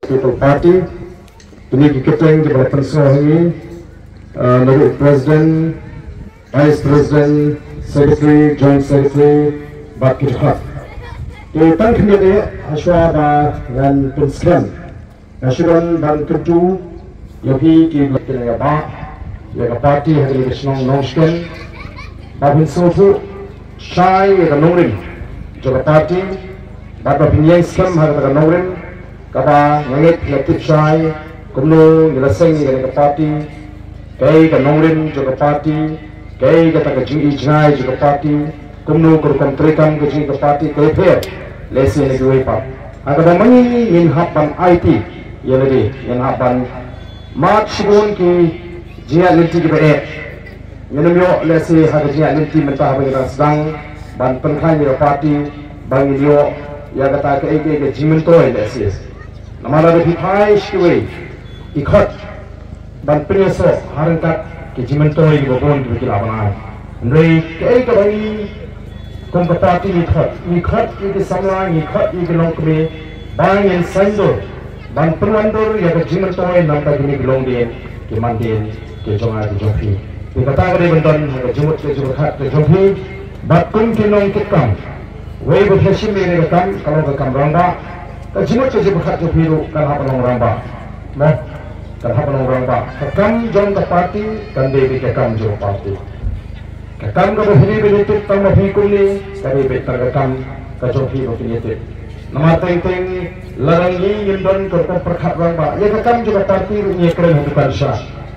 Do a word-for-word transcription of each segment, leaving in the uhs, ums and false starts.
People Party. Kine ki kyrteng kiba la pynsngew ha ngi, uh, na ka President, Vice President, Secretary, Joint Secretary, bad ki dkhot. Te tang khyndiat eh, hashwa ba ngan pynskhem, nga shu don ban kyntu ïa phi ki ba kin ïa ba ïa ka party ha ka shnong Nongshken, ba phin sngewthuh shai ïa ka nongrim jong ka party, bad ba phin ïeng skhem ha kata ka nongrim kaba nga ngeit la tip shai, kumno ngi la seng ïa ka party, kaei ka nongrim jong ka party, kaei kata ka jingïohi jngai jong ka party, kumno ka rukom treikam ka jong ka party ka pher lehse na kiwei pat. Ha kaba ma ngi ngin hap ban aiti ïa lade, ngin hap ban mad shibun ki jingïaid lynti kiba eh. Ngin ym ïoh lehse ha ka jingïaid lynti mynta haba ngi dang sdang ban pynkhlaiñ ïa ka party ba ngin ïoh ïa kata kaei kaei ka jingmyntoi lehse. Namar lada phi phai sha kiwei ki khot ban pynïasoh ha ryngkat ki jingmyntoi kiba bun kiba ki lah ban ai. Hynrei kaei kaba ngi kum ka party ngi khot, ngi khot ïa ki samla, ngi khot ïa ki longkmie ba ngin saiñdur ban pynwandur ïa ka jingmyntoi na ka bynta kine ki longdien ki mandien ki jong nga ki jong phi. Te kata ka dei ban don ha ka jingmut ka jingpyrkhat ka jong phi bad kum ki nongkitkam. Wei ba phi shim ïa kane ka kam ka long ka kam rangbah, ka jingmut ka jingpyrkhat jong phi ruh kan hap ban long rangbah. Mo, kan hap ban long rangbah. Ka kam jong ka party kan dei beit ka kam jong ka party. Ka kam kaba phi dei ban ïatip tang ma phi kumne ka dei beit tang ka kam ka jong phi ba phin ïatip. Namar teng teng lada ngi ngim don ka rukom pyrkhat rangbah, ïa ka kam jong ka party ruh ngi ïakren ha dukan sha.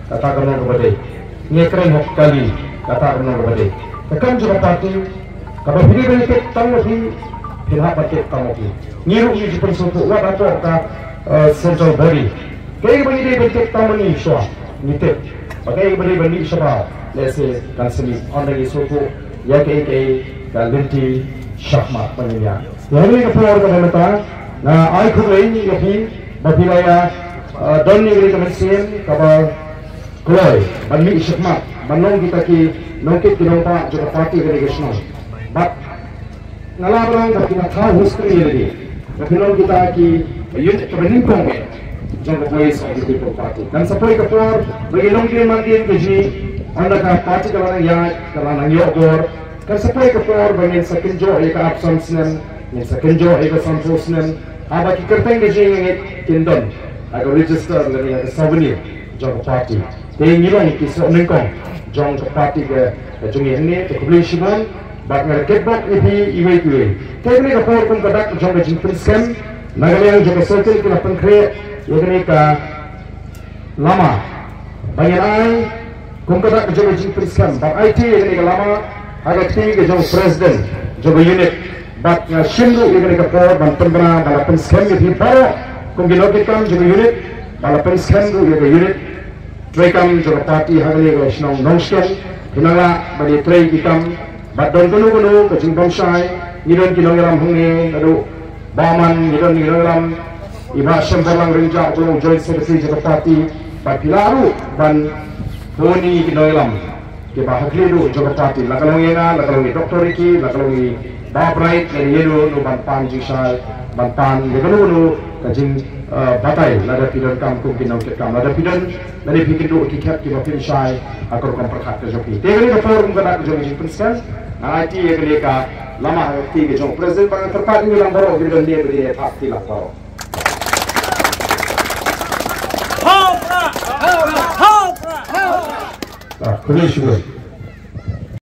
Kata ka long kaba dei. Ngi ïakren ha kali, kata ka long kaba dei. Ka kam jong ka party kaba phi dei ban ïatip tang ma phi, phin hap ban tip tang ma phi. Ngi ruh ngi ju pynsngewthuh wat hapoh ka, eh, central body. Kaei kaba ngi dei ban tip tang ma ngi shuwa ngi tip. Ba kaei kaba dei ban mih shabar lehse kan sa mih. Ynda ngi sngewthuh ïa kaei kaei ka lynti shakhmat ba ngin ïa. Ïa kane ka por kaba mynta nga ai khublei ïa phi ba phi la ïa, eh, don ïa kane ka mynsiem kaba kloi ban mih shakhmat ban long kita ki nongkit ki nongpah jong ka party kane ka shnong. Bad nga lah ban ong ba ki la thaw history ïa lade. Ba phi long kita ki unit kaba nyngkong eh jong ka Voice of the People Party. Kan sa poi ka por ba ki longdien mandien ki jong ngi, ynda ka party ka la nang ïaid, ka la nang ïoh bor, kan sa poi ka por ba ngin sa kynjoh ïa ka arphew san snem, ngin sa kynjoh ïa ka sanphew snem. Haba ki kyrteng ki jong ngi kin don ha ka register lane ha ka souvenir jong ka party. Te ngi long ki soh nyngkong jong ka party ka, ka jong ngi hangne, te khublei shibun. Bad nga la kitbok ïa phi iwei pa iwei. Te kane ka por kum ka dak jong ka jingpynskhem, na ka liang jong ka circle ki la pynkhreh ïa kane ka lama ba ngin ai kum ka dak jong ka jingpynskhem, bad aiti ïa kane ka lama ha ka kti ka jong president jong ka unit. Bad nga shim ruh ïa kane ka por ban pynbna ba la pynskhem ïa phi baroh kum ki nongkitkam jong ka unit, ba la pynskhem ruh ïa ka unit treikam jong ka party ha kane ka shnong Nongshken. Phi nang lah ban ïatrei ki kam bad don kano kano ka jingbymshai. Ngi don ki nongïalam hangne naduh Bamon, ngi don ki nongïalam i Bah Shembarlang Rynjah, u long joint secretary jong ka party. Bad phi lah ruh ban phone ïa ki nongïalam kiba ha khlieh duh jong ka party, la ka long ïa nga, la ka long i Doctor Ricky, la ka long i Bah Bright, lane ïa uno uno ban pan jingshai, ban pan ïa kano kano ka jing, eh, batai, lada phi donkam kum ki nongkitkam, lada phi don, lane phi kynduh ki khep kiba phin shai ha ka rukom pyrkhat ka jong phi. Te kane ka por kum ka dak ka jong ka jingpynskhem, nga aiti ïa kane ka lama ha ka kti ka jong president, ba nga kyrpad ïa ngi lang baroh kiba don ne ba dei ne thap kti lang baroh. Hau pra! Hau pra! Hau pra! Ah, khublei shibun.